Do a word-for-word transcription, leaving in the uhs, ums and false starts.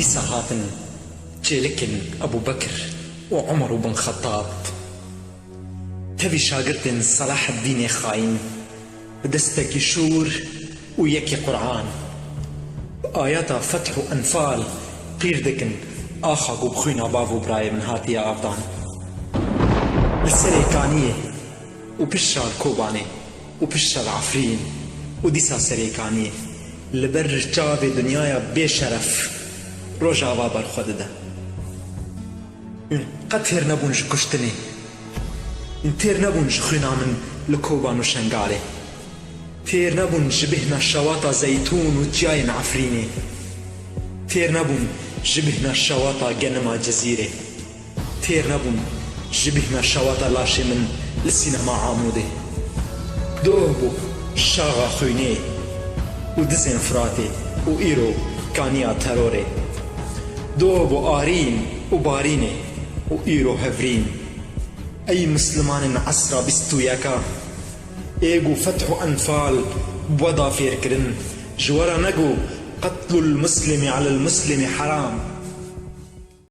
Dîsa hatin çêlikin Ebû Bekir û Umer û bin Xettab. Tevî şagirtên Selaheddînê xayîn bi destekî şûr û yekî Quran, bi ayeta Feth û Enfal qîr dikin axa ku bi xwîna bav û birayê min hatiye avdan. Li Serêkaniyê û pişt şar Kobanê û pişt şar Efrîn û dîsa Serêkaniyê li ber çavê dinyaya bêşeref Rojava berxwe dide. Hûn qet têr nebûn ji kuştinê. Hûn têr nebûn ji xwîna min li Koban û Şengalê. Têr nebûn ji bêhna şewata zeytûn û çiyayên Efrînê. Têr nebûn ji bêhna şewata genima Cizîrê. Têr nebûn ji bêhna şewata laşê min li sînema Amûdê. Doh bû şaxa xwînê û dizên Firatê û îro kaniya terorê. Doh bû arîn û barînê û îro hevrîn. Ey mislimanên esra bîst û yeka, ê ku Feth û Enfal bi we da fêr kirin, ji we re ne ku qetlul muslimi alel muslimi heram,